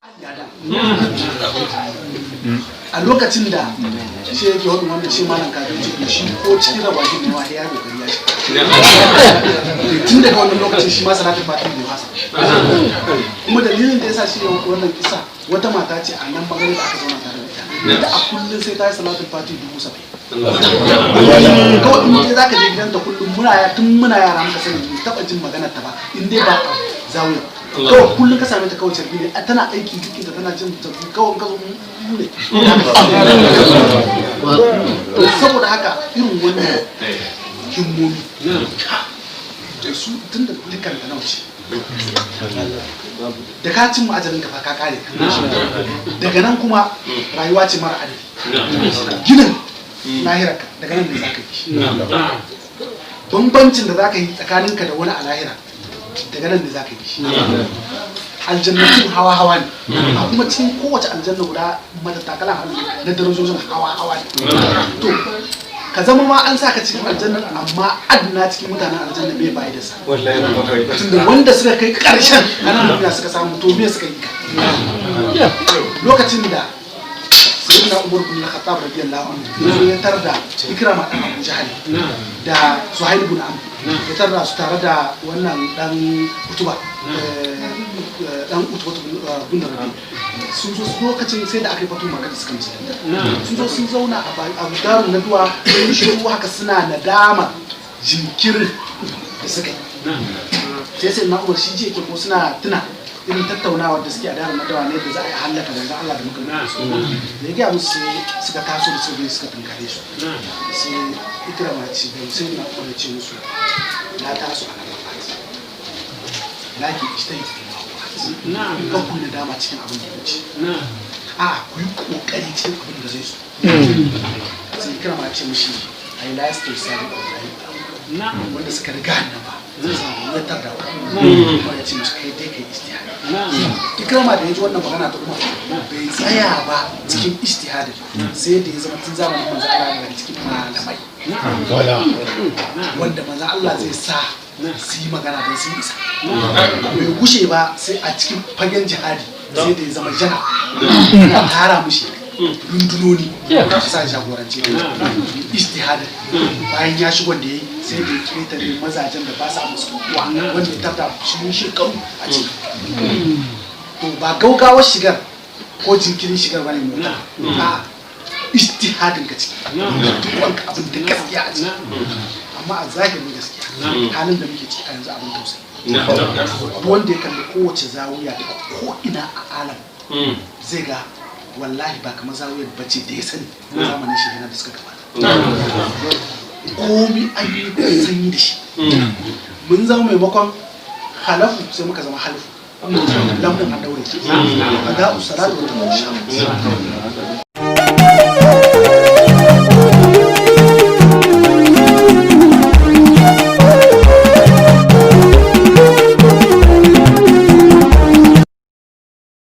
Yada a lokacin da shi yake wani wannan, shi malam kafin ce shi ko cikin rabajin ne ma ya kokari ya shi. Tun daga wannan lokacin shi ma salatul fatiha bai fasa. Kuma dalilin da yasa shi wannan kisa, wata mata ce a nan magana da aka zauna tare da ita, ita a kullum sai ta yi salatul fatiha 70,000. Kawai in dai zaka je gidanta kullum, muna ya tun muna yara muka sani, mu taba jin maganar ta ba in dai ba a zawiya. Kawai kullum ka same ta, kawai carbi ne, tana aiki jikin ta, tana jin carbi, kawai ka zo mu ne. To saboda haka irin wannan himmomi da su, tun da dukkan ta nawa ce da ka cin ajalin ka fa ka kare. Daga nan kuma rayuwa ce mara adadi. Ginin lahirarka daga nan ne za ka yi bambancin da za ka yi tsakaninka da wani a lahira, daga nan ne za ka yi shi. Aljannatin hawa-hawa ne, a kuma cikin kowace aljanna guda matatakalan hannu na darajojin hawa-hawa ne. To ka zama ma an sa ka cikin aljanna, amma adna cikin mutanen aljanna bai bayi da sa, tunda wanda suka kai karshen a nan duniya suka samu, to me suka yi ka? Lokacin da Sayyidina Umar bin Khattab radiyallahu anhu ya zo ya tarda Ikrama dan Abu Jahal da Suhail bin Amr, ya tarda su tare da wannan dan Utuba, dan Utuba bin Rabi, sun zo lokacin sai da aka yi fatu Makka da suka musulunta, sun zo sun zauna a Darun Naduwa, sun shiru haka suna nadama jinkirin da suka yi. Sai na Umar shi ji yake ko suna tuna irin tattaunawa da suke a Darun Nadawa ne da za a yi hallaka manzon Allah da muka su da ya gaya musu. Sai suka taso da sauri suka tunkare su. Sai Ikrama ce bai, sai na Umar ya ce musu, "La taso a nan fati laki ijtahid fi ma huwa, kan ku nadama cikin abin da ya wuce, a ku yi kokari cikin abin da zai so." Sai Ikrama ya ce mishi, "Ai la yastawi sabiq wa la, wanda suka riga nan ba zai samu ya tarda wa." Umar ya ce mishi, "Kai dai kai ijtihadi." Ikrama da ya ji wannan magana ta Umar, bai tsaya ba cikin ijtihadin, sai da ya zama tun zamanin manzo Allah daga cikin malamai wanda manzo Allah zai sa su yi magana don sun isa. Bai gushe ba sai a cikin fagen jihadi, sai da ya zama jana ana tara mushi rundunoni su sa jagorance ijtihadin. Bayan ya shigo da ya yi, sai da ya ketare mazajen da ba sa musu kuwa wanda ya tarda shi shekaru a ciki. To ba gaugawar shigar ko jinkirin shigar bane mota, a ijtihadin ka ciki duk abin da gaskiya a ciki. Amma a zahirin gaskiya, halin da muke ciki a yanzu abin tausayi. Duk wanda ya kalli kowace zawiya daga ko ina a alam zai ga wallahi ba kamar zawiyar bace da ya sani zamanin shi da suka gabata. Komi an yi sanyi da shi. Mun zama maimakon halafu sai muka zama halfu, lambun an daure a da'u salatu wa tafi.